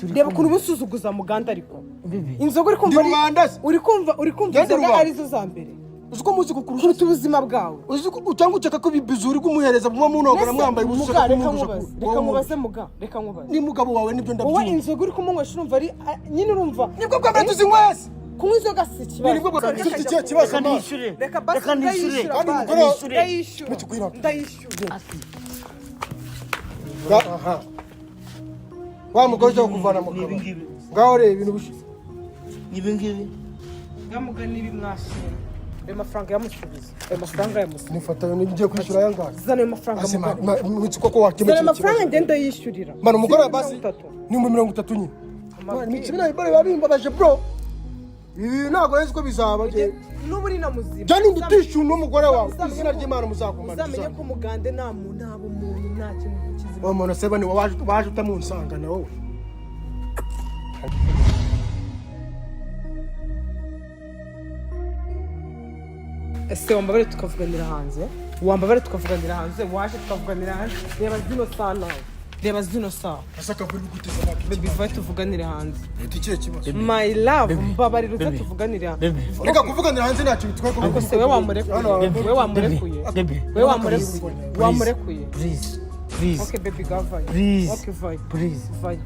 Turi Reba kumwe. ukuntu uba usuzuguza Muganda ariko. Baby. Inzoga uri kumva Ndi rubanda se. uri kumva Ngende inzoga rubanda. arizo za mbere Uzi ko muzi kukurusha? Kuruta ubuzima bwawe. Uzi ko cyangwa ukeka ko ibibizu uri kumuhereza muba munogora mwambaye ubusa? Muga, reka kumurusha nkubaze, reka nkubaze muga, reka nkubaze. Ni mugabo wawe nibyo, Wowe ndabyumva. inzoga uri kumunywesha urumva ari nyine urumva Nibwo bwa mbere tuzinywese. Kunywa inzoga si ikibazo. Nibwo bwa mbere ufite ikihe kibazo? Reka Man? nishyure. Reka basi. Reka nishyure. Ndayishyura. Kandi Basi. umugore Ndayishyura. Mutukwira. Ndayishyura. Asi. Aha. Wa mugore ushaka kuvana mu Ni ibi kabari. ngibi. Ngaho reba ibintu bishize. Ni ibi ngibi. Ngamuga nibi mwashimye, ayo mafaranga yamusubiza, ayo mafaranga yamusubiza. Nifata yo ngiye kwishyura aya ngaya. Zana ayo mafaranga. Ase Muga, man, koko wakemura zana iki amafaranga. kibazo? Ngenda yishyurira. Man, umugore wa basi Mirongo itatu. ni mu 30 nyine. Man, Amabwire. imikino bino biba bimbabaje bro. Ibi ntabwo nzi ko bizaba. N'ubu uri na muzima. Jya nundi utishyura n'umugore wawe. Uzamenye Izina ry'Imana muzakumana. Uzamenye ko Mugande nta muntu, nta bumuntu, nta kintu kizima. Uwo muntu seba ni waje, waje utamunsangana wowe. Ese wambabare tukavuganira hanze? Wambabare tukavuganira hanze? Waje tukavuganira hanze. Reba zino saha nawe, reba zino saha. Ese akavura guteza amaki? Baby, vayo tuvuganire hanze. Ufite ikihe kibazo? My love, mbabarira uze Baby. tuvuganire hanze. Baby. Reka kuvuganira hanze ntacyo bitwaye. Ariko se we wamurekuye? We wamurekuye? Baby. We wamurekuye? Wamurekuye? Please. Please. Okay baby, gavayo. Please. Okay, vayo. Please. Vayo.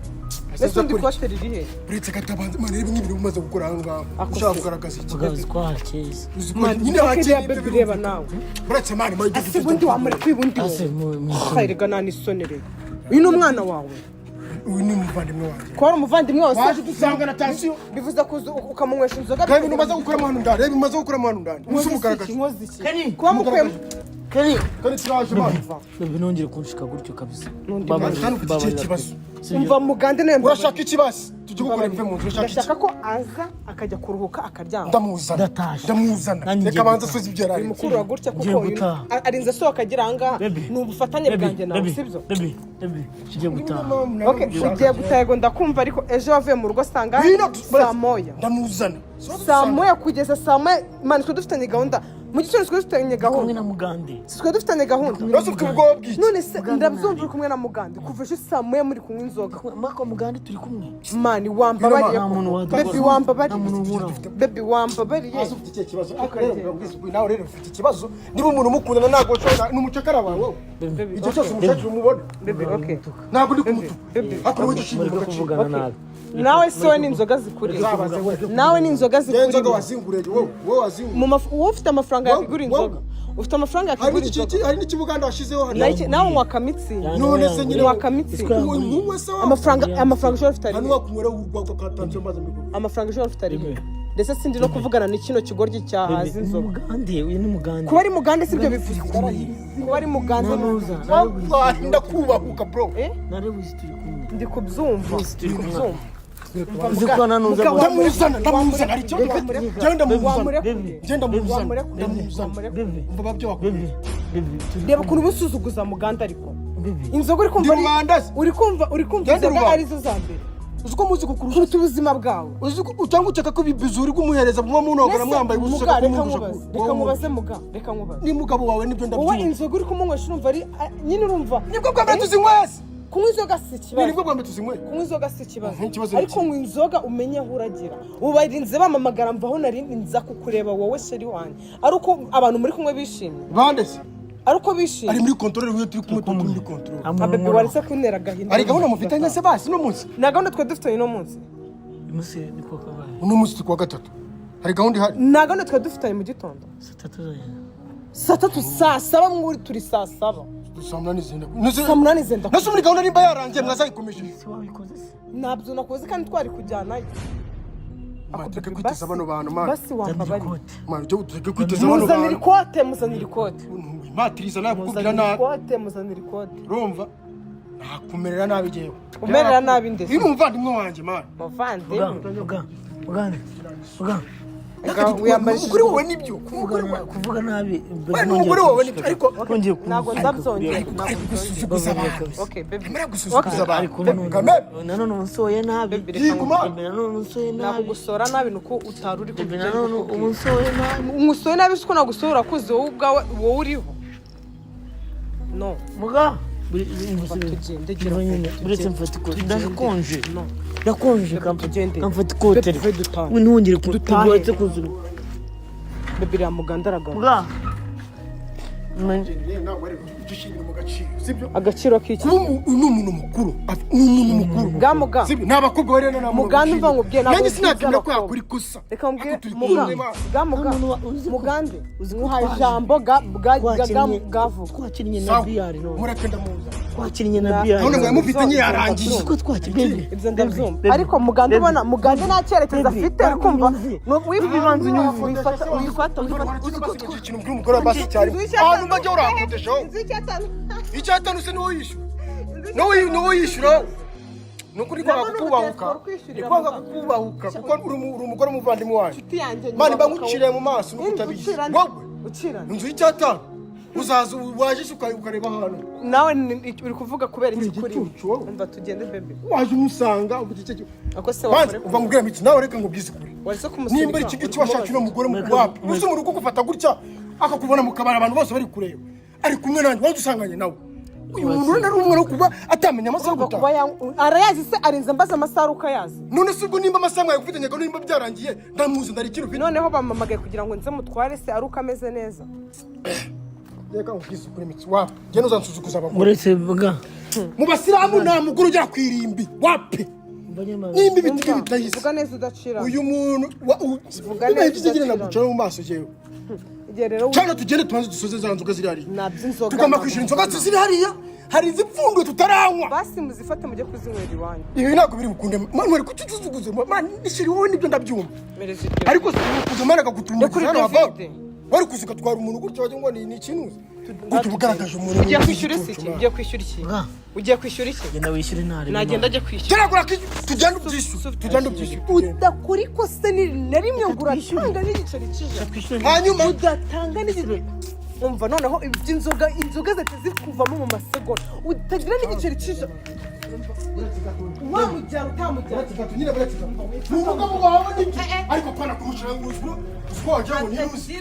Ese undi kote riri he? Uretse katabanza, man, reba nk'ibintu umaze gukora aha ngaha. Ako Ushaka se. kugaragaza iki? Mugabe ko hakeye. Uzi ko Man, nyine okay, hakeye. reba baby, reba nawe. Uretse man, man. Ese ubundi wamurekuye ubundi? Ase Wowe mu hayirega, nta n'isoni. Uyu ni umwana wawe? Uyu ni umuvandimwe wanjye. Ko wari umuvandimwe wawe Waje se dusangana tansiyo. Bivuze ko uza ukamunywesha inzoga? Reba ibintu umaze gukora hano ndani, reba umaze gukora hano ndani. Uzi Nkoze iki? umugaragaza. Nkoze iki? Kenny. Kuba mukuyemo Kenny. Kandi turaje, man. Baby, nongere kunshika gutyo kabisa. N'undi Mbabarira, Kandi ufite ikihe mbabarira. kibazo? Sibyo? Umva Mugande nawe. Urashaka iki basi? Tujye gukora bive mu nzu. Urashaka iki? Ndashaka ko aza akajya kuruhuka akaryama. Ndamuzana. Ndatashye. Ndamuzana. Nanjye Reka ngiye abanza gutaha. asuze ibyo yari arimo. Bimukurura gutya kuko Ngiye uyu gutaha. arinze asohoka agera ahangaha. Baby. Ni ubufatanye Baby, bwanjye nawe, baby, sibyo? Baby, baby, tugiye gutaha. Okay, ugiye gutaha, yego ndakumva, ariko ejo wavuye mu rugo sanga Ngwino, saa 1. Ndamuzana. Saa 1 kugeza saa 1, man, twe dufitanye gahunda mu gitondo, twe dufitanye Kumwe gahunda. na Mugande. Twe dufitanye gahunda. Uretse ufite ubwoba bw'iki? None se ndabyumva, uri kumwe na Mugande kuva ejo saa 1 muri kunywa inzoga. Mako Mugande turi kumwe. Man, wambabariye. Nta muntu wadukora. Baby, wambabariye. Nta muntu unkuraho. Baby, wambabariye. Hasi ufite ikihe kibazo? Ariko rero urabwiza ukuri, nawe rero ufite ikibazo. Niba umuntu umukundana ntabwo ushobora, ni umucakara wawe wowe. Icyo cyose umushakira umubona. Baby, okay. Ntabwo ndi kumutuka. Baby. Ariko wowe ujye Mureke ushinga agaciro. kuvugana nabi. Nawe se wowe n'inzoga zikuriye? Uzabaze we. Nawe n'inzoga Njyewe inzoga zikuriye? wazinguriye wowe, wowe wazinguriye. Mu wowe ufite amafaranga yakigura inzoga, ufite amafaranga Hari yakigura n'iki inzoga. hari n'ikibuganda washizeho hano. Nawe unywa akamitsi. None se nyine Unywa akamitsi. Unywe se wowe. Amafaranga ushobora ufite ari Hano he? wakunywera urwagwa ka tansiyo maze mbikubwire. Amafaranga ushobora ufite ari he? Ndetse sindi no kuvugana n'ikino kigoryi cyahaza inzoga. Mugande, uyu ni Mugande. Kuba ari Mugande sibyo bivuze kuba ari Mugande. Ntanuza. Wallahi ndakubahuka bro. Eh? Narabizi turi kumwe. Ndi kubyumva, Turi ndi kumwe. kubyumva. Uzi ko nanuza. Ndamuzana, ndamuzana, hari ikibazo? Njyewe ndamuzana. Wamurekuye? Njyewe ndamuzana. Wamurekuye? Ndamuzana. Wamurekuye? Baby, Umva babyo wakubwiye. baby, baby, turi Reba ukuntu uba usuzuguza Mugande ariko. Baby. Inzoga uri kumva Ndi rubanda se. uri kumva Ngende inzoga rubanda. arizo za mbere Uzi ko muzi kukurusha? Kuruta ubuzima bwawe. Uzi ko cyangwa ukeka ko ibibizu uri kumuhereza muba munogora Nese, mwambaye ubusa? Muga, reka kumurusha. nkubaze, reka nkubaze muga, reka nkubaze. Ni mugabo wawe nibyo, Wowe ndabyumva. inzoga uri kumunywesha urumva ari nyine urumva Nibwo bwa mbere tuzinywese. Kunywa inzoga si ikibazo. Nibwo bwa mbere tuzinyweye. Kunywa inzoga si ikibazo. Ikibazo ni Ariko iki? nywa inzoga umenye aho uragira. Ubu barinze bamamagara mvaho nari nza kukureba wowe chéri wanjye, ari uko abantu muri kumwe bishimye. Bande se? Ari uko Ari bishimye. muri control, wiyo turi kumwe, turi muri control. Nta muntu Nka bebe unkuraho. waretse kuntera agahinda. Hari gahunda mufitanye se basi no munsi? Nta gahunda twari dufitanye uno munsi. Uyu munsi ni kuwa kabaye. Uno munsi turi kuwa gatatu, hari gahunda ihari? Nta gahunda twari dufitanye mu gitondo. Saa 3 zageze. Saa 3, saa 7 mwuri turi saa 7. Saa 8 zenda. Saa 8 zenda. Nase muri gahunda nimba yarangiye mwazayikomeje? Si wabikoze se? Ntabyo nakoze kandi twari kujyanayo. Man, tureke kwiteza bano bantu, man. Basi Nzanira wambabariye. ikote. Man, ujye tureke kwiteza bano Muzanira bantu. ikote, muzanira ikote. Matiriza nakukubwira Muzanira nabi. ikote, muzanira ikote. Urumva nakumerera nabi jewe. Umerera nabi ndetse. Uyu ni umuvandimwe wanjye, man. Muvandimwe. Muga, Mugande, Muga. Wiyambarishije. Kuri wowe nibyo, ku mugore wawe. Kuvuga nabi. We n'umugore wawe nibyo, ariko Nongeye Ntabwo ndabyongera. ari gusuzuguza abantu. Okay baby. Arimo gusuzuguza abantu. Ariko nanone Kamere. nanone unsoye nabi. Baby, reka Yiguma. Baby, nanone unsoye nabi. Nagusora nabi nuko utari uri Baby, nanone unsoye nabi. Nkusoye nabi siko nagusora urakuze wowe ubwawe, wowe uriho no. Muga. Tugende, gira Nyine vuba, uretse tugende. mfata ikote, ndakonje. No. Ndakonje. Tugende. Kamfata ikote. Bebe, dutahe. Ntongere Dutahe. uretse kuzura. Bebe, iriya muganda aragaruka. Bwa. Ntabwo ari ujya ushyira mu gaciro, sibyo? Agaciro k'iki? Kuba ni umuntu mukuru, ni umuntu mukuru. Bwa muga. Sibyo, ni abakobwa bari hano, nta muntu Muganda, umva nkubwire, ntabwo nanjye uzi sinakwemera ko iby'abakobwa. yakora ikosa. Reka mbwire. Ariko turi Muga. kumwe, ma. Bwa muga. Nta muntu uzi ko- Mugande, uzi ko nkuhaye twaje. ijambo Twakinnye gavuga. Twakinnye na Sawa, biyari none. mureke ndamuza. Twakinnye na Na- biyari. None mwari mufite yarangiye. Uzi ko twakinnye. Ibyo ndabyumva, Baby, ariko mugande, baby, ubona mugande nta cyerekezo baby, afite, uri kumva? unyumve. Wibanza unyumve. wifata, wifata, wifata. Uzi ko ikintu mbwira umugore wa basi cyane ahantu mbajya urankodeshaho Inzu y'icyatanu. icyatanu se niwo yishyura, niwo yishyura. Ni ukuri kwanga Nabwo ni kukubahuka, urugendo rwo ni kwanga kwishyurira. kukubahuka kuko uri umugore w'umuvandimwe wanjye. Inshuti yanjye. Mani, mba nguciriye mu maso nuko Inzu utabizi. ucira? Wowe. Ucira? Inzu y'icyatanu uzaza waje se ukareba ahantu. Nawe uri kuvuga kubera Uri iki kuri igicucu wowe. Umva, tugende, bebe. Waje umusanga uvuga icyo Ako se banza wakore uva mubwira miki nawe, reka nkubwize ukuri. Wari se kumusunika? Nimba ari iki ngiki Uri washakira kumubaza. umugore mu wapi uzi umuntu ugufata gutya akakubona mu kabari abantu bose bari kureba ari kumwe nanjye, waje usanganye nawe uyu muntu rero ari umwana wo kuba atamenya amasaha yo Urumva gutaha. kuba arayazi se? Arinze mbaza amasaha ari uko ayazi? None se ubwo nimba amasaha mwayagufitanye, nimba byarangiye, ndamuzi ndari ikintu ufite. Noneho bamamagaye kugira ngo nze mutware se ari uko ameze neza? Reka nkubwize ukuri mitsi, wapi genda uzansuzuguza abagore. Uretse bwa. Mu basilamu nta mugore ujya ku irimbi, wapi, nimba ibiti Umva, bitahise. Vuga neza udacira. Uyu muntu Vuga niba neza ibyo ugenda udacira. nagucara mu maso yewe. Igihe rero Cyangwa tugende tubanze dusoze za nzoga ziri hariya. Nabyo inzoga Tugomba ntabwo kwishyura inzoga nzibona. ziri hariya, hari izipfunduye tutaranywa. Basi muzifate mujye kuzinywera iwanyu. Ibi ntabwo biri bukunde mani, wari kutuzuguze mani nishyiri wowe, nibyo ndabyumva. Mereza iryo. Ariko si kuza mani akagutumbagiza Kuri hano David. hava wari kuza ugatwara umuntu gutya wagira ngo ni ikinuzi gutya uba ugaragaje umuntu. Ugiye kwishyura isi iki? Ugiye kwishyura iki? Bwa. Ugiye kwishyura iki? Genda wishyure ntare. Nagenda ajye kwishyura. Geragura tugende ubyishyure, tugende ubyishyure. Udakora ikosa ni na rimwe ngo uratanga n'igiceri cy'ijana. Hanyuma Udatanga n'igiceri, umva noneho iby'inzoga, inzoga zahita zikuvamo mu masegonda, utagira n'igiceri cy'ijana, wamujyana utamujyana. Nyine buretse ni umugabo wawe nibyo, ariko pana kumushira ngo uzwi uzwi wagira ngo ni inuzi.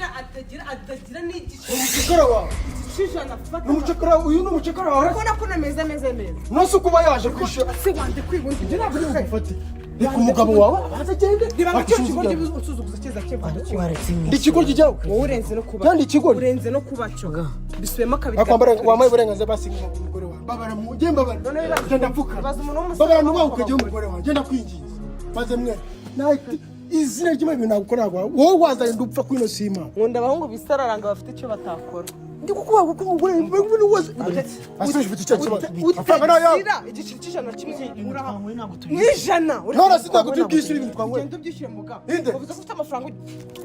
Atagira n'igiceri Umucakara wawe. cy'ijana afata. Ni umucakara, uyu ni umucakara wawe. Ubona ko nameze ameze neza. Nonse kuba yaje kwishyura. Se wande kwibunda. Ibyo ntabwo uri bugufate, reka umugabo wawe abanze agende. Reba ngo cyo Acuruza kigo ibyawe. unsuzuguza kiza kiva. Waretse. Ndi ikigoryi cyawe? Wowe urenze no kuba. Kandi ikigoryi. Urenze no kuba cyo. Bisubiyemo kabiri. Akwambara wambaye uburenganzira basi umugore wawe, babara mu genda, babara genda pfuka. Baza umuntu w'umusore. Babara nubaha ukajya umugore wawe, genda kwinginza maze mwe nahita izina ry'imana ibintu nagukora wowe wazarinda upfa kuri ino sima. Nkunda abahungu bisararanga bafite icyo batakora. Ndi kukubaha kuko umugore wese asubije ufite icyo kibazo, amafaranga ni ayawe. Utagira igiceri cy'ijana kimwe uraha Ntabwo tubishyura. n'ijana. None se ntabwo turi bwishyure ibintu twanyweye? Ugenda ubyishyure mugabo. Inde? Uvuze ko ufite amafaranga,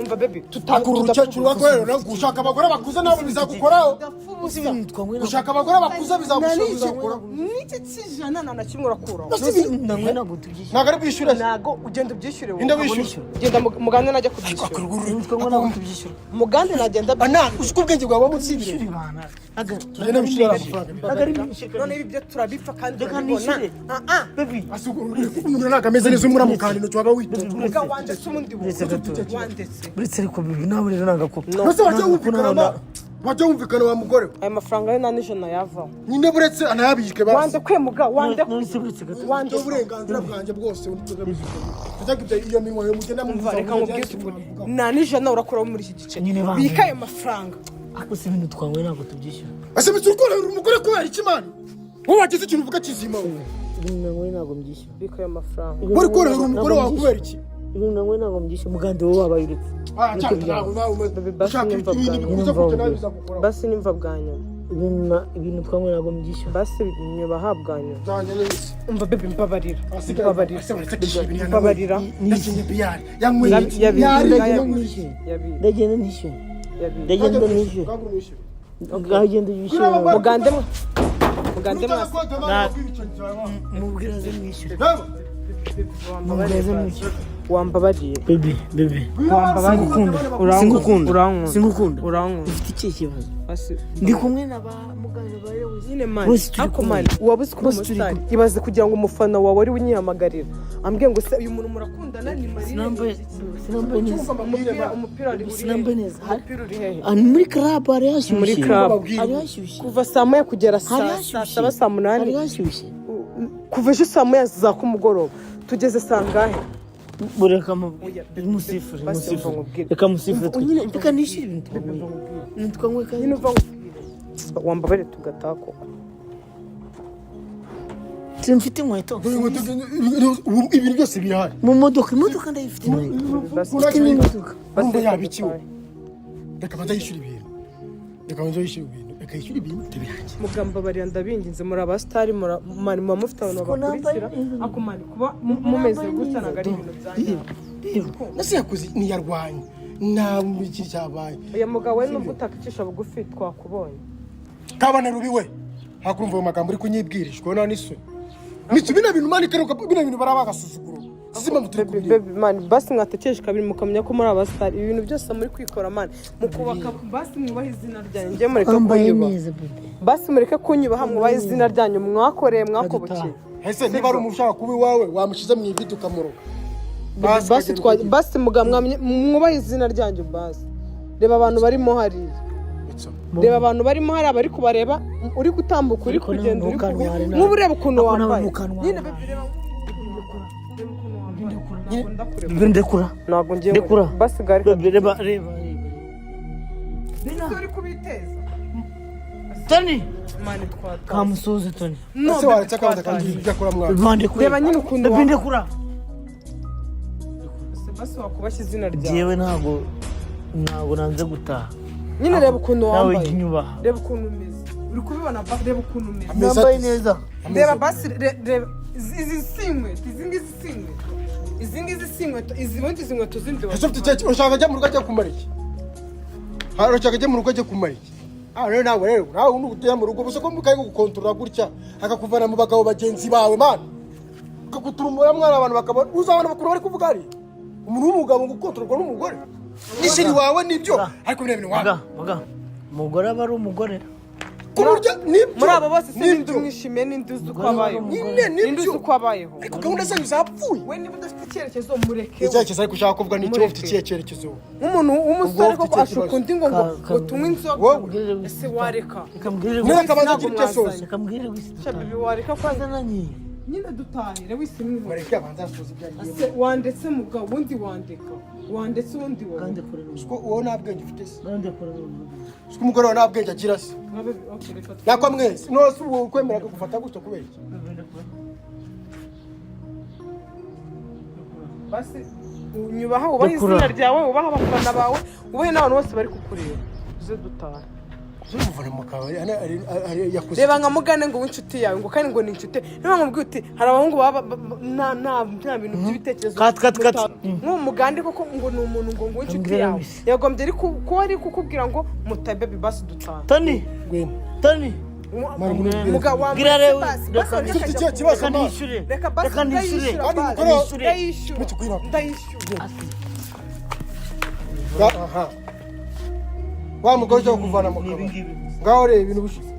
umva baby. Akura urukecuru wakorera gushaka abagore bakuze nabo bizagukoraho. Tudapfa ubusa. Ibintu twanyweye. Gushaka abagore bakuze bizagukoraho. N'iki cy'ijana nta na kimwe urakuraho. Nanywe ntabwo tubishyura. Ntabwo ari bwishyure. Ntago ugenda ubyishyure wowe. Inde wishyura? Genda mugande najya kubyishyura. Ibintu twanywe ntabwo tubishyura. Mugande nagenda. Ana uzi ko ubwenge bwawe butsibire. Ishyura ibana. Tugende wishyure amafaranga. Ntabwo ari bishyura. None ibi byo turabipfa kandi Reka turabibona. nishyure. Ah ah. Baby. Umuntu ntabwo ameze neza umuramukana intoki waba witonze. Muga wandetse ubundi wowe. Uretse gato. Wandetse. Uretse ariko baby nawe rero ntabwo ko. Mbese wajya wumvikana wajya wumvikana wa mugore we? Aya mafaranga yo nta n'ijana yavaho. Nyine buretse anayabike basi. Wande kwemuga wande. Nonese uretse gato. Wande. Uburenganzira bwanjye bwose tujya ibyo iyo minwa yo mugenda Umva, reka nkubwize ukuri, nta n'ijana urakuraho muri iki gice. Nyine banga. Bika ayo mafaranga. Ariko si ibintu twanyweye ntabwo tubyishyura. Ese bitse ukorera umugore kubera iki mani? Wowe wagize ikintu uvuga kizima wowe. Ibintu nanyweye ntabwo mbyishyura. Bika ayo mafaranga. Wari korohera umugore wawe kubera iki? Ibintu nanyweye ntabwo mbyishyura. Mugande wowe wabaye uretse. Ah, cyane nawe nawe Baby, basi ushaka nyumva ibintu bwa bikuza nyuma. kujya nawe bizagukoraho. Basi nimva bwa nyuma. Ibintu twanyweye ntabwo mbyishyura. Basi nyubaha bwa nyuma. Zanjye neza. Umva bebe, mbabarira. Asigaye Mbabarira. ase baretse kwishyura ibintu. Mbabarira. Yakinye biyari yanyweye. Yabi- Ndagenda nishyure. Yabi- Ndagenda nishyure. yabi- Ndagenda nishyure. Ndagenda yishyure. Mugande mugande mwasi. Mubwira aze mwishyure. Mubwira aze mwishyure. Wambabariye. Baby, baby. Wambabariye. Singukunda. Urankunda. Singukunda. Urankunda. Singukunda. Urankunda. Ufite ikihe kibazo? Basi Ndi kumwe na ba muganga ba Lewis. Nyine mani, Bose turi ariko kumwe. mani waba uzi ko uri Bose turi umusitari? Ibaze kugira ngo umufana wawe ari we unyihamagarira ambwiye ngo se uyu muntu murakundana ni Marine. Sinambaye sinambaye neza. Umupira uri Sinambaye neza. Umupira uri hehe? Ah, ni muri club hari hashyushye. Muri club. Hari hashyushye. Kuva saa 1 kugera Hari saa hashyushye. 7, saa 8. Hari hashyushye. Kuva ejo saa 1 za kumugoroba Tugeze sangahe? Bureka Oya, musifure. basi Musifure. umva nkubwire. Reka musifure. Umva, nyine umva Reka nishyure ibintu twanyweye, twanyweye kandi. Nyine uva nkubwire, wambabare tugataha koko. Simfite inkweto. Dore inkweto, ubu ibintu byose birahari. Mu modoka, imodoka ndayifite, inkweto. Basi. Mfite n'imodoka. Basi Urumva reka yaba ikiwe. dutahe. Reka banza yishyure ibintu, reka banza yishyure ibintu, reka yishyure ibintu tubirangiye. Mugambabarira, ndabinginze, muri abasitari, mani muba mufite abantu Siko nambaye babakurikira. neza. Ako mani kuba mumeze gutya ntabwo ari ibintu bya nyabyo. Reba. Nase yakoze ntiyarwanye, nta kintu cyabaye. Uyu mugabo we, nubwo utakicisha bugufi, twakubonye. Kabane rubi we, hakurumva ayo magambo uri kunyibwirishwa nta n'isoni. Mitsu, bino bintu mani karuka, bino bintu baraba agasuzuguro, sizi impamvu turi Baby, kubireba. baby, man, basi mwatekereje kabiri mukamenya ko muri abasitari, ibi bintu byose muri kwikora, man, mukubaka, basi mwubahe izina ryanyu, njye mureke Wambaye kunyubaha. neza, bebe. Basi mureke kunyubaha, mwubahe izina ryanyu mwakoreye, mwakobokeye. Ese niba ari umuntu ushaka kuba iwawe, wamushyize mu ivide ukamuroga? Baby, basi twa basi mwubahe izina ryanyu basi. Reba abantu barimo hariya. Mitsu, Reba abantu barimo hariya bari kubareba, uri gutambuka, uri Ariko nawe kugenda, uri ntukanware nabi. nk'ubu ureba ukuntu Ariko nawe wambaye. ntukanware Nyine nabi. baby, reba ukuntu wambaye. Ntabwo ndakureba. Bebe, ndekura. Ntabwo ngiye. Ndekura. Basi gari. Bebe, reba, reba, reba. Ese uri kubiteza? Toni. Mani, twataye. Kamusuhuze, Toni. No, ese waretse akabanza twataye. akagira ibyo akora, mwana? Bebe, ndekura. Reba nyine ukuntu Bebe, ndekura. Ese basi wakubashye izina ryawe. Njyewe ntabwo nanze gutaha. Nyine reba ukuntu Nawe wambaye. jya unyubaha. Reba ukuntu umeze, uri kubibona reba ukuntu umeze. Ameze Nambaye ate? neza. Reba basi, reba izi si inkweto, izi ngizi si inkweto, izi ngizi si inkweto, izi ubundi izi nkweto zindi. Ese ufite ikihe, urashaka ajya mu rugo ajya kumara iki? Urashaka ajya mu rugo ajya kumara iki? Ah, rero nawe, rero nawe nutujya mu rugo gusa ko mukaye gukontorora gutya, akakuvana mu bagabo bagenzi bawe, man, akaguturumura mwana, abantu bakabona, uzi abantu bakuru bari kuvuga, ari umuntu w'umugabo ngo ukontororwa n'umugore n'ishiri wawe nibyo, ariko biriya bintu Muga wawe muga, umugore aba ari umugore. Ku buryo nibyo. Muri abo bose se ninde Nibyo. umwishimiye? Ninde uzi uko Umugore abayeho? Nyine Ninde uzi nibyo. uko abayeho? Ariko gahunda zanyu zapfuye. We niba udafite icyerekezo, mureke we. Icyerekezo ariko ushaka kuvuga ni icyo? Mureke. Ufite ikihe cyerekezo? Nk'umuntu w'umusore Ubwo koko ufite ikihe ashuka kibazo? undi ngo ngo ngo tunywe inzoga. Wowe. Ese wareka? Reka mbwire. Niba akabanza Ntabwo agira icyo asoza. mwazanye. Reka mbwire wisi. Sha baby, wareka kwanza. Twazananye. Nyine dutahire wisi mwihuta. Mureke abanza asoza ibyo agiyemo. Ese wandetse mugabo, ubundi wandeka, wandetse ubundi wowe. Kandi kure n'ubu. Siko uwo nta bwenge ufite se? Kandi kure n'ubu. Siko umugore wawe nta bwenge agira se? Nka baby, okay, reka Nakwa mwese nose ubu kwemera gufata gutyo kubera iki? Basi unyubaha, ubahe Ndekura. izina ryawe, ubahe abafana bawe, ubahe n'abantu bose bari kukureba, uze dutahe. Uzamuvana mu kabari yakoze. Reba nka mugane ngo w'inshuti yawe, ngo kandi ngo ni inshuti, niba nkubwiye uti hari abahungu baba nta bintu by'ibitekerezo. Kat, kat, kat. Nk'uwo mugande koko ngo ni umuntu ngo w'inshuti Ambwira yawe wese. yagombye ari kuba ari kukubwira ngo mutahe baby, basi dutahe. Toni. Ngwino. Toni. Mugabo Bwira wambaye rero, basi reka basi Ufite ikihe kibazo? Reka nishyure. Reka basi. Reka nishyure. Ndayishyura Kandi basi. umugore wawe- Ndayishyura. Mutukwira. Ndayishyura. Aha. Wa mugore ushaka kuvana mu Ni kabari. ibingibi gusa. Ngaho reba ibintu bushize.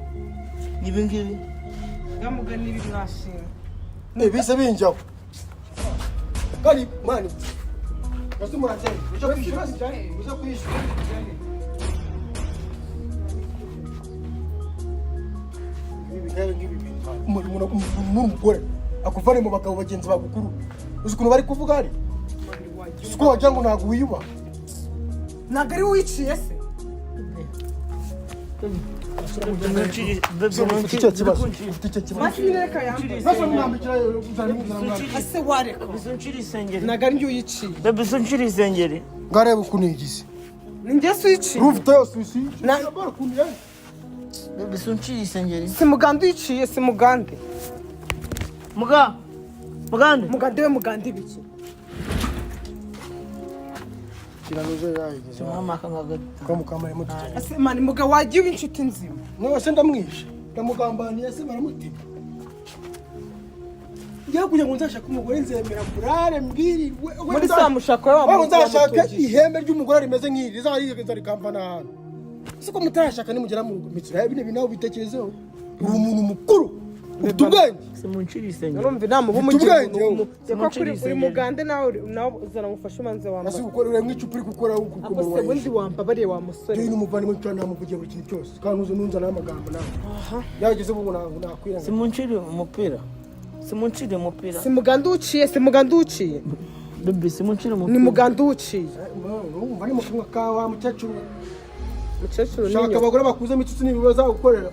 Ni ibingibi. Ngamugani ibi mwashimye. Eh, bise binjyaho. Kandi mani. Basi murateye. Uje kwishyura? Uje kwishyura? Ibi ngibi ngibi. Umuntu akuvane mu bagabo bagenzi bagukuru. Uzi ukuntu bari kuvuga hari? Siko wagira ngo ntabwo wiyubaha. Ntabwo ari wiciye se? Ufite icyo kibazo. Ufite icyo kibazo. Basi nyine reka yambaye. Basi mwambikira uzana. Ese wareka? Uncira isengeri. Ntabwo ari njye uyiciye. Bebe, uncira isengeri. Ngareba ukuntu yigize. Ni njye se uyiciye? Rufite yose usi. Ukuntu yaje. Bebe, uncira isengeri. Si mugande uyiciye, si mugande. Muga. Mugande. Mugande we, mugande ibiki? Kiranuze yayigize. Mama akanga. Kamukamara mututse. Ese mani mugabo, wagiye uba inshuti nzima. Niba se ndamwishe, ndamugambaniye se, baramutema. Ngiye kugira ngo nzashake umugore, nzemera kurare mbwirirwe. Muri saa mushaka we. Waba nzashaka Wamutungije. ihembe ry'umugore rimeze nk'iri rizariza rikamvana ahantu. Ese ko mutarashaka, nimugera mu rugo mitsura bino bintu nawe ubitekerezeho, uri umuntu mukuru ufite ubwenge. Simuncira isengeri. Urumva inama uba Ufite umugira ubwenge, umuntu wowe. reka kuri uri mugande nawe nawe uzana ngufashe umanze Ese wambaye. gukora uri nk'icupa uri gukora Ako se bundi wambabariye wa musore. Jyewe n'umuvandimwe nshobora namuvugiye buri kintu cyose, kandi ntuzi nunzana n'amagambo nawe yageze ubu ntabwo nakwiranga. Simuncira umupira. Simuncire umupira. Si muganda uwuciye, si muganda uwuciye. Baby, simuncire umupira. Ni muganda uwuciye. Urumva ni mu kanwa kawa mukecuru. Mukecuru Shaka ni nyoko. abagore bakuzemo itsutsu n'ibibazo bazagukorera.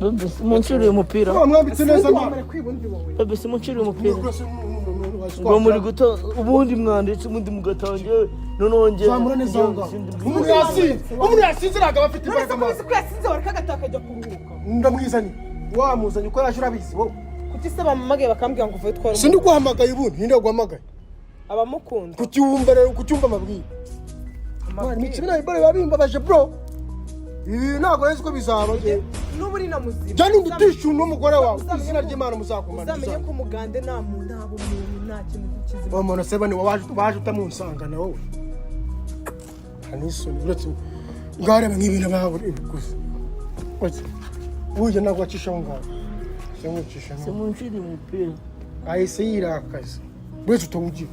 Baby, simuncire umupira. Wamwambitse neza Ubundi mwana. wamara kwiba undi wowe. Baby, simuncire umupira. Ngo muri guto ubundi mwanditse ubundi mugatangira noneho njye Zamura neza aho ngaho. Umuntu yasinze, umuntu yasinze ntabwo aba afite None imbaraga se mwana. ko uzi ko yasinze wareka agataha akajya kuruhuka? Ndamwizanye, wamuzanye uko yaje urabizi wowe. Kuki se bampamagaye bakambwira ngo uvuye twara? Sindi guhamagaye ubundi, ninde waguhamagaye? Abamukunda. Kucyumva rero, kucyumva amabwire. Mwana, imikino nayo ibara biba bimbabaje bro. Ibi ntabwo nzi ko bizaba. N'ubu uri na muzima. Jya nundi utishyura n'umugore wawe. Uzamenye Izina ko- ry'Imana muzakumana. Uzamenye ko umugande nta muntu, nta bumuntu, nta kintu kizima. Uwo muntu se bane waje utamunsangana wowe. Nta n'isoni uretse ngareba nk'ibintu bawe gusa. Uretse burya ntabwo wacisha aho ngaho. Se nkucisha aho. Simuncire umupira. Ahise yirakaza. Uretse utawugira.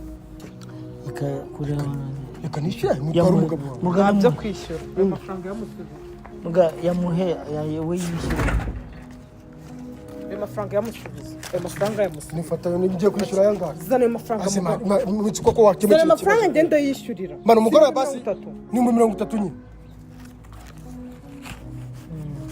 Reka kureba. Reka nishyure mutware umugabo wawe. Muga Ntabyo kwishyura ayo mafaranga yamusubiza. Muga yamuhe we yishyura. Ayo mafaranga yamusubiza, ayo mafaranga yamusubiza. Nifata ngiye kwishyura aya ngaya. Zana ayo mafaranga. Ase Mugabo. Mutsi koko wakemura Zana iki amafaranga kibazo. ngenda yishyurira. Mwana umugore wa basi 30. ni mu 30 nyine.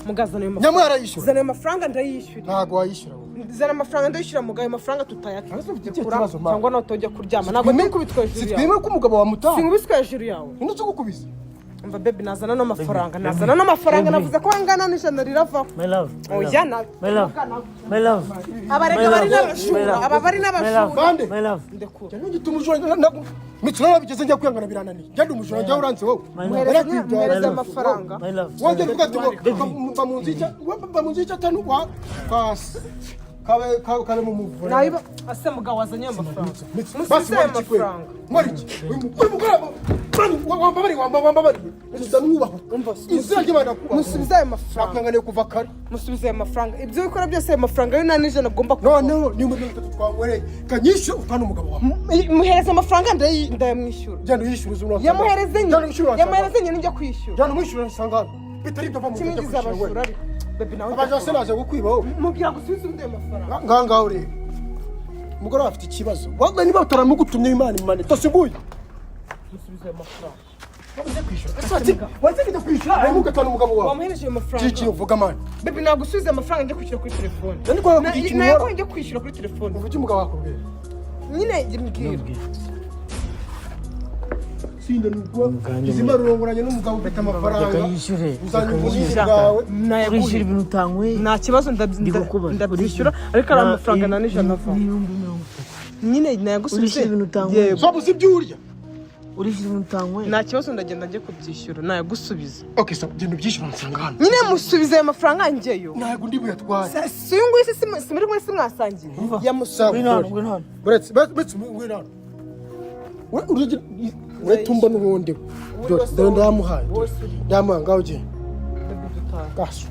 Muga, zana ayo mafaranga. Nyamara arayishyura. Zana ayo mafaranga ndayishyurira. Ntabwo wayishyura wowe. Zana amafaranga ndayishyura muga, ayo mafaranga Ariko ufite ikihe tutayakura kibazo, ma? cyangwa nawe utojya kuryama. Ntabwo ndi kubitwa hejuru yawe. Sitwime ko umugabo wamutaha. Sinkubiswe hejuru yawe. Ninde ukugukubise? Umva baby, nazana n'amafaranga, nazana n'amafaranga. Navuze ko angana n'ijana riravaho. My love. My Oya love. na My love. My love. Abarega bari n'abajura, aba bari n'abajura. Bande. My love. Ndekura. Njya ngita umujura mitsi nabigeze njya kwihangana birananiye. Njya ndi umujura njya uranze wowe. My love. Narakwibye. Muhereze amafaranga. My love. Wongera uvuga ati ngo mba mu nzu y'icya mba mu nzu y'icyatanu wa kwasi. Kabe kabe mu muvure. Nayiba ase mugabo wazanye ayo mafaranga. Mitsi Musubize basi ayo wari iki kweli? mafaranga. Wari iki? Uyu mugore wambabariye wambabariye. Ndamwubaha. Umva, Izina ry'Imana kubaha. Musubize ayo mafaranga. Nakwihanganiye kuva kare. Musubize ayo mafaranga. Ibyo bikora byose ayo mafaranga yo nta n'ijana agomba kuba. Noneho ni 30 twanywereye. Kanyishe utana umugabo wawe. Muhereze amafaranga ndayamwishyura. Genda uyishyure uzi. Yamuhereze Genda nyine. uyishyure urasanga. Yamuhereze nyine njya kwishyura. Genda umwishyure urasanga hano. Bitari ibyo va mu nzu ujya Kimwe kwishyura abajura we. ariko. Baby nawe. Abajura se naje gukwiba wowe. Mubwira gusubiza undi ayo mafaranga. Ngaha ngaho ureba. Umugore wawe afite ikibazo. Wallahi niba utaramugutumye Imana imane. Tosi nguyu. Musubize ayo mafaranga. Wabuze kwishyura. Waze kujya kwishyura hanyuma ugatana umugabo wawe. Wamuhereje ayo mafaranga. Iki uvuga mani. Baby nagusubize amafaranga njya kwishyura kuri telefone. Nani kwa kugira ikintu Nayo nkora? njya kwishyura kuri telefone. Uvuga icyo umugabo akubwira. Nyine mbwira. Sinda nubwo izima rurongoranye n'umugabo ufite amafaranga. Reka yishyure. Uzanye Reka ubunini yishyure. bwawe. Urishyura ibintu utanyweye. Nta kibazo Ndi kukubaza. ndabyishyura ariko ari amafaranga nta n'ijana ava. N'ibihumbi 30. Nyine nayagusubize. Urishyura ibintu utanyweye. Yego. Wabuze ibyo urya. Urishyura ibintu utanyweye. Nta kibazo ndagenda njye kubyishyura nayagusubiza. Okay, so genda ubyishyura nsanga hano. Nyine musubize ayo mafaranga njyeyo. Ntabwo ndi buyatware. Si uyu nguyu se si muri kumwe si mwasangiye? Yamusubize. Ngwino hano, ngwino hano. Buretse buretse ngwino hano. Uretumba n'ubundi. Dore dore ndamuhaye. Ndamuhaye ngaho ugenda. Gasu.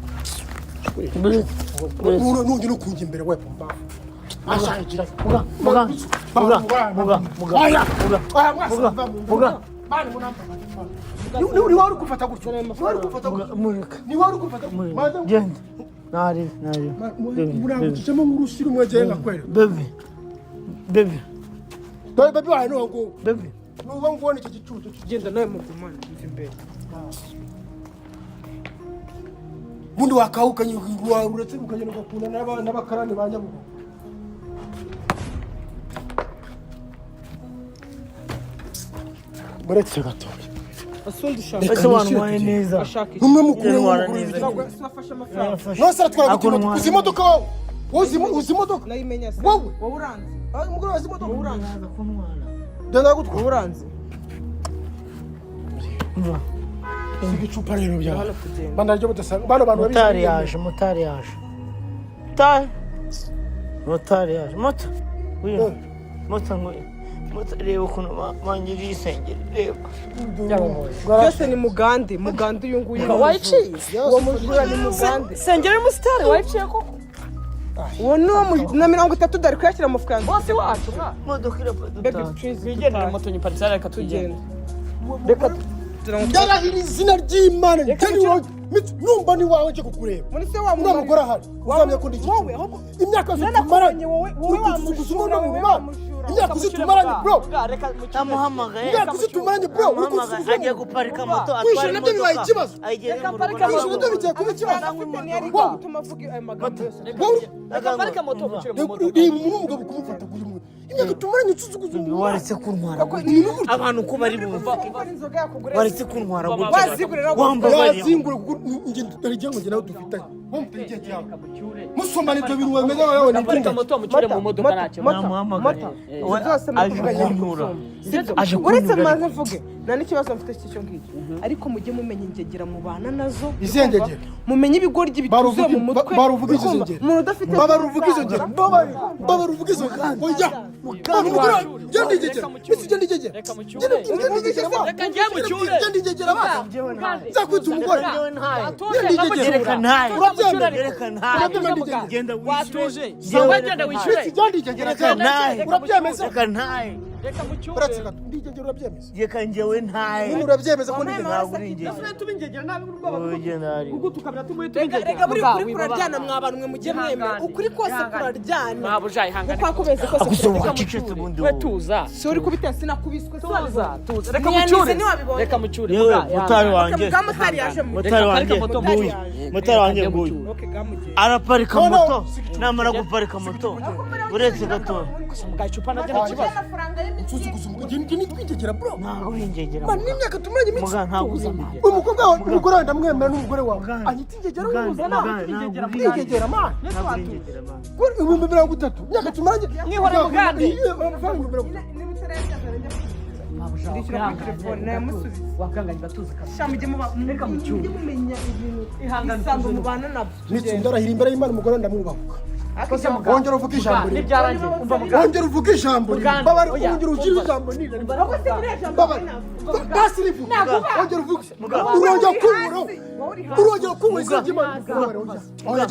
Buretse. Buretse. Nongera ukunjya imbere we pumba. Ashagira. Muga, muga, muga, muga, muga. Aya. Muga. Aya mwasa. Muga, muga. Bana munamba. Ni wari gufata gutyo. Ni wari gufata Muga, gutyo. mureka. Ni wari gufata gutyo. Mureka. Maze Genda. Nari, nari. Baby, baby. murangukijemo nk'urusi rumwe ngiye nkakwereka. Baby. Baby. Dore baby wawe ni uwo nguwo. Baby. Ni uwo nguwo ni icyo gicucu. Genda nawe mugumane mva imbere. Ubundi wakawuka uretse ukagenda ugakunda n'abakarani ba Nyabugogo. Buretse gatoya. Asundi ushaka. Reka Ese nishyure wantwaye tugende. neza. Ashaka iki? Numwe mukuru Ntwara w'umukuru neza. w'igihugu. Ntabwo wafashe amafaranga. Nose aratwara Ako gute imodoka? ntwara Uzi imodoka wowe? Wowe uzi imodoka? Nayimenya se. Wowe? Wowe uranzi. Ah, umugore wazi imodoka? Wowe uranzi. Araza kuntwara. Genda gutwara. Wowe uranzi. Umva. Siga icupa rero byawe. Hano tugenda. Bana ryo budasanga. Bano bantu babizi. Motari yaje, motari yaje. Motari. Motari yaje. Moto. Uyu. Moto ngo. Moto reba ukuntu bangiriye isengeri reba. Byose ni mugande, mugande uyu nguyu. Wayiciye? Uwo mujura ni mugande. Sengera y'umusitari wayiciye koko? Uwo ni uwo na 30 dore kuyashyira mu mufuka yanjye. Bose wacu mwa. Imodoka irapfa Baby dutaha. please. Twigendere moto nyiparitse reka tugende. Reka Ndarahira izina ry'Imana. Reka Tell you what. Mitsi, numva ni wawe nje kukureba. Muri se wa Uriya mugore ahari, uzamenya ko ndi Wowe igicuma. ahubwo Imyaka yose Nanakuranye tumaranye, wowe, wowe uri kunsuzuguza wamujura, umuntu wowe mu mana. wamujura. Imyaka yose tumaranye, bro. Namuhamagaye. Imyaka yose tumaranye, bro, uri Namuhamagaye, agiye kunsuzuguza. guparika moto, atwara Kwishyura nabyo bibaye imodoka. ikibazo. Ayigeze Reka mu rugo mparike Kwishyura nabyo n'amaguru. bigiye kuba ikibazo. Afite ntiyari Wowe, gutuma avuga ayo magambo yose. wowe, Reka mparike moto mucyure mu modoka. reba umuntu w'umugabo kumufata kuri mwe. Imyaka tumaranye usuzuguza umuntu. Waretse kuntwara gutya. Umuntu gutya. Abantu ko bari bumva. Kuko inzoga yakugurira. Waretse kuntwara gutya. Wazigurira gutya. Wambabariye. Yazingura kuko njye dore igihe ngo njye nawe dufitanye. Wowe mufite igihe cyawe. Musomana ibyo bintu wemeza wawe ni Parika iby'ingagi. moto mucyure mu modoka ntacyo. Namuhamagaye. Mota, We- byose aje mukuvuganye kuntura. sibyo? Aje Uretse kuntura. mbanze mvuge nta n'ikibazo mfite cy'icyo ngicyo, ariko mujye mumenya ingegera mubana nazo. Izihe ngegera? Mumenye ibigoryi bituzuye mu mutwe. Baruvuga izo Urumva? ngegera. Umuntu udafite Babaruvuga izo ngegera. Babaruvuga izo ngegera. Oya. Umugore wawe, genda ingegera. Mitsi, genda ingegera. Reka mucyure. Genda ingegera, ma. Reka njye mucyure. Genda ingegera, ma. Nzakwita umugore. Watuje, Genda ingegera. Reka ntaye. Urabyemera? Reka ntaye. Urabyemera ingegera? Genda wishyure. Watuje. Njyewe Wowe genda wishyure. Mitsi, genda ingegera. Reka ntaye. Urabyemeza? Reka ntaye. Reka mucyure. Uretse gato. Ndi ingegera urabyemeza? Reka njyewe ntaye. Nyine urabyemeza ko ndi ingegera? Ntabwo uri ingegera. Tuba ingegera nabi urwaba. Wowe genda hariya. Kuko tukabira tumuye tuba Rega ingegera. rega buri ukuri kuraryana mwa bantu mwe, mujye mwemera ukuri kose kuraryana. Mabuja, ihangane. Uko akubeze kose Gusa kuraryana. wacecetse ubundi We wowe. tuza. Si uri kubitera, sinakubiswe. Tuza, tuza. Reka Mwiyanize mucyure. ntiwabibonye. Reka mucyure. Yewe, Muga, motari ihangane. wanjye. Bwa motari yaje mu Motari wanjye Reka moto nguyu. Motari wanjye Reka nguyu. mucyure. Okay, gamugeye. Araparika No, no. moto. Namara guparika moto, uretse gato. Gusa muga icupa naryo ni ikibazo. Amafaranga y'imiti. Nsuzuguza umugore. Njye nitwa ingegera, bro. Ntabwo uri ingegera. Man, n'imyaka tumaranye iminsi. Muga, ntabwo uri ingegera. Umukobwa wawe, umugore wawe ndamwemera n'umugore wawe. Anyita ingegera Muga, w'ubuzima. muga, ntabwo uri Ingegera, man. Ntabwo uri ingegera, man. Kuri 30,000 imyaka tumaranye. Mwihorere mugande. Iyo, amafaranga 30,000. Niba utarayajyana njya ndishyura kuri telefone nayamusubiza. Wakanganye batuza kabisa. Sha mujye muba Reka mucyure. mujye mumenya ibintu Ihangane ibisambo tuze. mubana nabyo. Mitsi, ndarahira imbere y'Imana, umugore ndamwubahuka. Wongera uvuge ijambo rimwe. Nibyarangiye. Umva muga. Wongera uvuge ijambo rimwe. Mugande, Babari, oya, wongera ugire umva. ijambo nira. Ahubwo se buriya jambo Babari. navuga. Basi rivuga. Wongera uvuge. Urongera kunkuraho. Urongera kunkura izina ry'Imana. Babari, oya. Oya,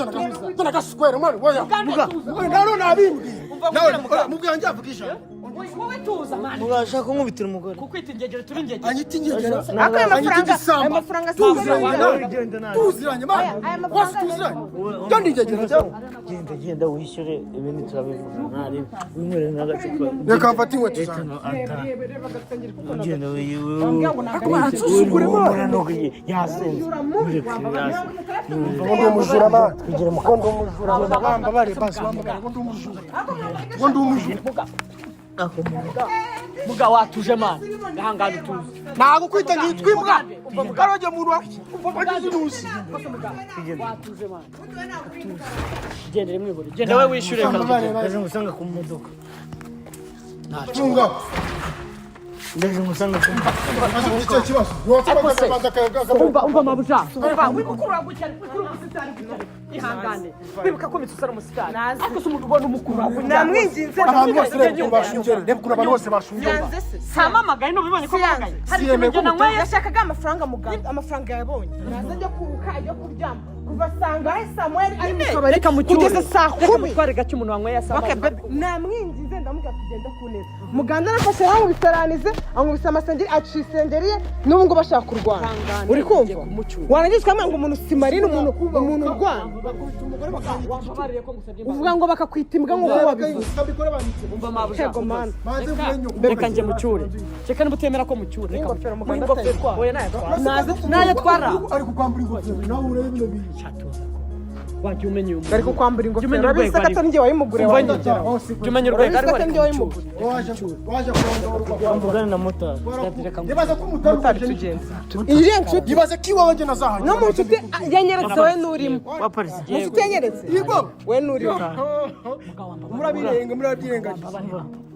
jana gaswera, mwana, oya. Muga. Oya, nawe nabimbwiye. Nawe, oya, mubwira njye avuge ijambo. Wowe tuza man. Muga, ashaka kunkubitira umugore. Kukwita ingegera tuba ingegera. Anyita ingegera. Ariko ayo Anyita mafaranga, ayo igisambo. mafaranga si Tuziranye, ayo. nawe. Nawe. Tuziranye, mwana. Aya mafaranga Wasi tuziranye. Genda ingegera, jya. Genda, genda wishyure, ibindi turabivuga. Ntarebe winywere n'agacupa. Reka mfate inkweto zanjye. Reba, reba agasengeri kuko Genda. Wambwira ngo ntabwo ari Ansuzugure, mwana. Yasenze. Mureke, yasenze. Ngo ndi umujura, mwana. Ngo ndi umujura. Bambabare, basi, bambabare. Ngo ndi umujura. Ngo ndi umujura. Muga watuje man. Ihangane utuze. Ntabwo kwita ngitwa imbwa. Karojye muntu wagize inusi. Watuje man. Gendere mwihore. Genda we wishyure reka tugende. Ndaje ngusanga ku modoka. Funga. Ndaje ngusanga ku modoka. Maze ufite icyo kibazo. Umva, umva mabuja. Umva wimukurura gutya, wikurura umusitari gutya. Ihangane. Wibuka ko mitsi usara umusitari. Ariko se umuntu ubona umukurura gutya. Namwinginze. Abantu bose reba ukuntu bashungera. Reba ukuntu abantu bose bashungera. Yanze se. Samamagaye nubibonye ko mpamagaye. Hari Siyemeye ikintu ko njye nanyweye. Yashakaga amafaranga muganga, amafaranga yabonye naza ajya kuruka, ajya kuryama kuva sangahe Samuel ari mu kabari Reka mucyure. kugeza saa Reka 10. mutware gake umuntu wanyweye asama. Okay, baby, namwinginze ndamubwira tugenda ku neza. Muganda arafashe ankubise, aranize ankubise amasengeri, aca isengeri ye n'ubu ngo bashaka kurwana. Uri kumva warangiza ukamubwira ngo umuntu si marine, umuntu urwana. Wambabariye ko ngusabye imbabazi. Uvuga ngo bakakwita imbwa nk'uko wabivuze. Kabikora banditse. Umva mabuja. Yego, mana. Banze mvuge nyoko. Reka njye mucyure. Reka niba utemera ko mucyure. Reka Ingofero mucyure. muganda Ingofero. atayitwara. Oya nayatwara. Nayo twara. Ari kukwambura ingofero. Nawe urebe bino bintu. Wajya umenya uyu muntu. Bari kukwambura Jya ingofero, umenya urabizi urwego ko atari njye wayimuguriye, Umva wayimugera. Jya umenya urwego Urabizi ariho. ko atari njye Reka wayimuguriye. Waje waje kurondora. Mvugane na motari. Yibaza ko umutari Motari tugenda. Iriya nshuti Yibaza ko iwawe njye nazahagera. no mu nshuti yanyeretse wowe nturimo. Waparitse. Mu nshuti yanyeretse Yego. we nturimo. Murabirenga, murabyirengagiza.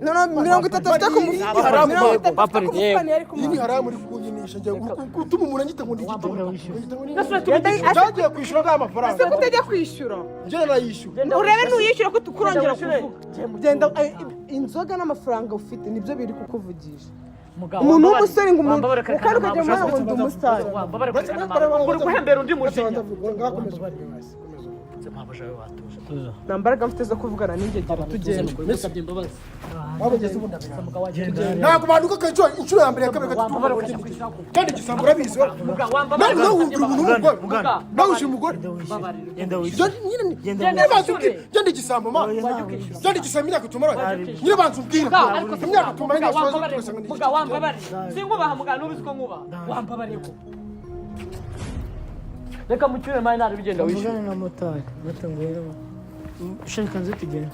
No, no, 30 afite ku mufuka, 30 afite ku mufuka ntiyari Iyi ni kumuha. haramu uri kunyinisha njye gutuma umuntu anyita ngo ndi igitego. Ese Cyagiye kwishyura bwa mafaranga. ko utajya kwishyura? Njye narayishyura. Urebe nuyishyura ko tukurongera kuvuga. Genda, inzoga n'amafaranga ufite nibyo biri kukuvugisha. Umuntu w'umusore ngo umuntu ukandi ukajya mu ngo ndi umusitari. Uri guhembera undi mujinya. Ngakomeza uvuge hasi, komeza uvuge. Mabuja we watuje. Tuza. Nta mbaraga mfite zo kuvugana n'ingegera, tugende. Ngusabye imbabazi. Wabageze ubundi abiranga. Ntabwo banduka kenshi, inshuro ya mbere, ya kabiri, gatatu, Wambabara ukajya kwishyura ko. kandi igisambo urabizi wowe. Wambabara. Nawe wumvira umuntu w'umugore, Muganda. nawe ushyira umugore. Genda wishyure. Nyine Genda nyine wishyure. banza umbwire, genda igisambo ma, genda igisambo, imyaka tumaranye, nyine banza umbwire imyaka tumaranye, ntasoza tugasanga ni Muga wambabare. Sinkubaha muga, nubizi ko nkubaha. Wambabare ko. Reka mucyure mani, nari bigenda wishyura. Mvugane na motari. Moto ngwino. Shaka nze tugende.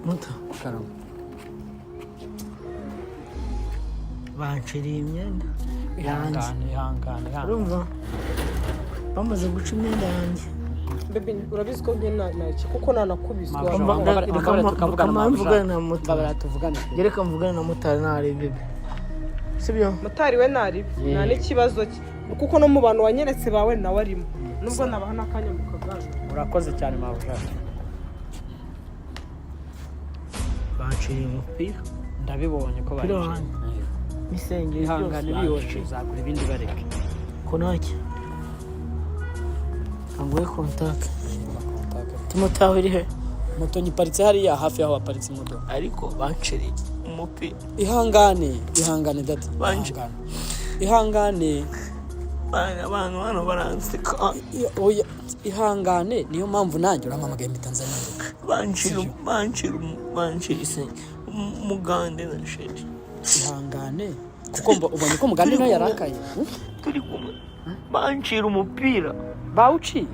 Moto. Banciriye imyenda yanjye. Ihangane, ihangane, ihangane. Urumva? Bamaze guca imyenda yanjye. Bebe, urabizi ko njye nta kuko nanakubiswe. Mabuja, Mba- wambabare, reka wambabare tukavugana, reka mabuja. mvugane na motari. Mbabara tuvugane. Reka mvugane na motari ntari bebe. Sibyo? Motari we ntaribi, nta n'ikibazo cye, kuko no mu bantu wanyeretse bawe nawe arimo, nubwo nabaha n'akanya mukaganira. Urakoze cyane mabuja. Banciriye umupira. Ndabibonye ko Umupira baje. wanjye. N'isengeri Ihangane, byose bihorere, banciye. uzagura ibindi bareke. Konaki. Anguhe kontake. Tumutaho iri he? Moto nyiparitse hariya hafi y'aho waparitse imodoka. Ariko banciriye umupira. Ihangane, ihangane dadi. Banje. Ihangane. Ihangane. Abantu hano baranseka. Oya, ihangane, niyo mpamvu nanjye urampamagaye mpita nza niruka. Bancira bancira bancira isengeri. Mugande na sheri. Ihangane kuko ubonye ko mugande nawe yarakaye. Turi kumwe. Bancira umupira. Bawuciye.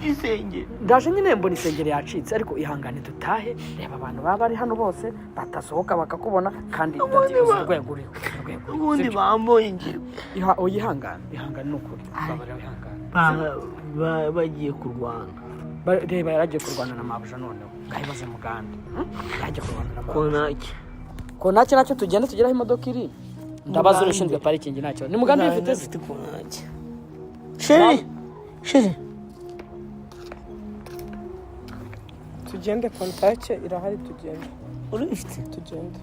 Isengeri. Ndaje nyine mbona isengeri yacitse, ariko ihangane dutahe. Reba abantu baba bari hano bose batasohoka bakakubona, kandi Ubundi dadi uzi urwego uriho, urwego uriho, Ubundi sibyo? bamboye ngiye. Oya, ihangane, ihangane, ni ukuri babarira, ihangane. Bagiye kurwana. Reba yaragiye kurwana na mabuja, noneho ngahibaze mugande. Yaragiye kurwana na mabuja. Konaki. Konaki nacyo tugende tugere aho imodoka iri, ndabaza Mugande. ushinzwe parikingi, ntacyo ni mugande uyifite se? Afite konaki. Sheri. Sheri. Tugende, kontake irahari, tugende. Urifite? Tugende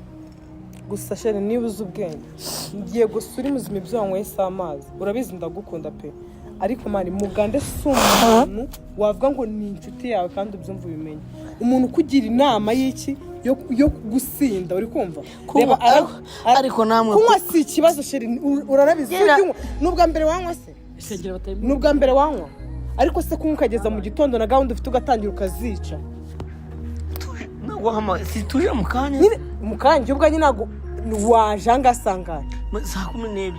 gusa chéri, niba uzi ubwenge, ngiye gusa uri muzima, ibyo wanyweye si amazi, urabizi ndagukunda pe, ariko man, mugande si umuntu wavuga ngo ni inshuti yawe, kandi ubyumva ubimenye, umuntu ukugira inama y'iki yo gusinda, uri kumva? Kunywa, Reba, ariko namwe kunywa si ikibazo chéri, urarabizi. Yera. Ujya unywa? Ni ubwa mbere wanywa se? Isengeri batayimwe. Ni ubwa mbere wanywa, ariko se kunywa ukageza mu gitondo na gahunda ufite ugatangira ukazica? Naguhamagaye si tuje mu kanya? Nyine mu kanya ubwanjye ntabwo waje ahangaha sangahe? Saa 12.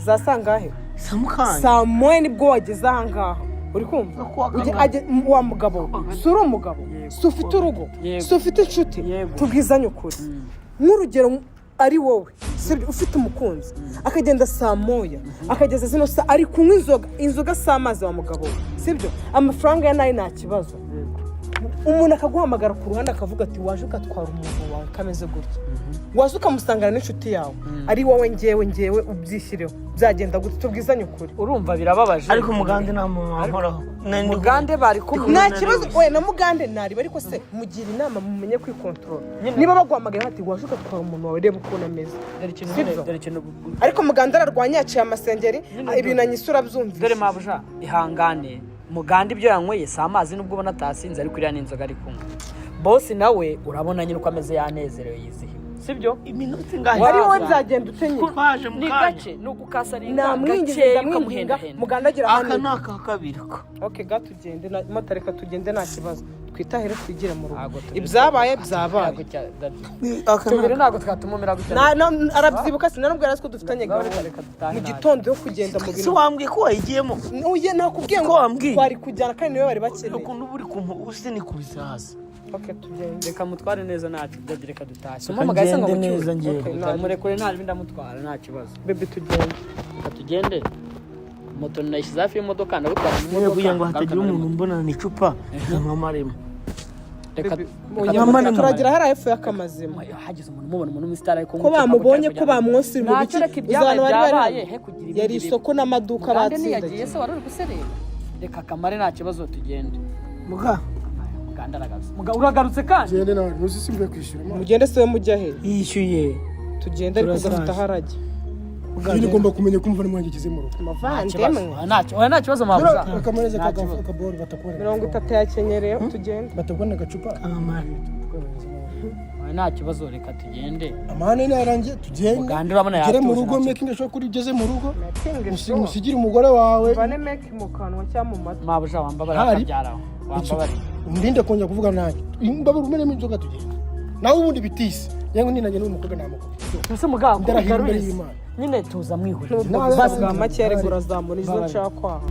Za sangahe? Saa mukanya. Saa moya nibwo wageze ahangaha, uri kumva? Kuwa Wa mugabo we, si uri umugabo, si ufite urugo, Yego. si ufite inshuti? Yego. Tubwizanye ukuri, nk'urugero ari wowe, sibyo, ufite umukunzi akagenda saa moya akageza zino saa ari kunywa inzoga, inzoga si amazi wa mugabo we, sibyo? Amafaranga ya nayo nta kibazo, umuntu akaguhamagara ku ruhande akavuga ati waje ugatwara umuntu wawe kameze gutya, waje ukamusangana n'inshuti yawe, ari wowe, ngewe ubyishyireho, byagenda gute? Tubwizanye ukuri. Urumva birababaje. Ariko mugande nta muntu wankoraho. Mugande bari kumwe. Nta kibazo we na mugande ntariba, ariko se mugira inama mumenye kwikontorora. Niba baguhamagaye bati waje ugatwara umuntu wawe, reba ukuntu ameze. Dore ikintu Sibyo? dore ikintu. Ariko mugande ararwanya, yaciye amasengeri, ibintu anyisura abyumvise. Dore mabuja, ihangane, mugande ibyo yanyweye si amazi, nubwo ubona atasinze, ariko iriya ni inzoga ari kunywa. Bosi nawe urabona nyine uko ameze, yanezerewe, yizihiwe, sibyo? Iminota ingahe? Ari wowe byagenda ute nyine? Twaje mu Ni kanya. gake, ni ugukasaringa Namwinginze, gakeya ndamwinginga. ukamuhendahenda. Mugande agira Aka hano. ni aka kabiri ko. Ok, ga tugende motari, reka tugende, nta kibazo, twitahire twigire mu rugo. Ntabwo turi- Ibyabaye byabaye. Ntabwo Aka ni tubiri ntabwo twatumumira gutya. Arabyibuka, sinanubwo yari azi ko dufitanye Reka gahunda reka dutahe mu ntacyo. gitondo yo kugenda mu Si bintu. wambwiye ko wayigiyemo? Uye, nakubwiye Ko ngo wambwiye? twari kujyana kandi niwe bari bakeneye. Ukuntu uba uri kumpu usinikubise hasi. Ok, tugende. Reka mutware neza ntacyo dadi, reka dutahe. Si umuhamagaye se ngo Ngende mucyure? neza ngewe. Ok, nta- Murekure nta bindi, ndamutwara nta kibazo. Bebe, tugende. Reka tugende, moto nayishyize hafi y'imodoka, ndagutwara mu Nyine modoka. kugira ngo Ngaruka hatagira muri umuntu moto. umbonana icupa nkamaremo. Reka Bebe, reka Mama ni turagira hariya hepfo y'akamazima. Hagize umuntu umubona, umuntu w'umusitari ariko Ko bamubonye, ko bamwosira mu Ntacyo, biki? reka ibyabaye Uzi abantu bari byabaye, bari he kugira ibindi yari biba. isoko n'amaduka Mugande ntiyagiye batsindagiye. se wari uri guserera? Reka kamare nta kibazo, tugende. Muga. Mugande aragarutse. Uragarutse kandi. Gende nawe, ntuzi simbuye kwishyura man. Mugende se, we mujya he? Yishyuye. Tugende, ariko Turataje. udafite aho arajya. Nyine ugomba kumenya ko umuvandimwe wanjye ageze mu rugo. Muvandimwe. Oya, nta kibazo mabuja. Akamereza Nta kibazo. akaboro batakubona. 30 yakenyereye, tugende. Batakubona agacupa. Amara. Oya, nta kibazo, reka tugende. Amahane narangiye, tugende. Mugande urabona Ugere mu yatuje, rugo, nta making sure ko ugeze mu rugo. Making sure. Usigire umugore wawe. Mvane meki mu kanwa cyangwa mu matwi. Mabuja, wambabarira. Hari. Akabyaraho wambabarira. Undinde kongera kuvuga nanjye. Imbabura umenemo inzoga tugende. Nawe ubundi bitise. Yewe ninajye n'uyu mukobwa namukobwa. Ese mugabo Ndarahira imbere kubigaruriza y'Imana. nyine tuza mwihurira. N'ubwo Basi- bwa make ariko urazamura izo nshaka kwaha.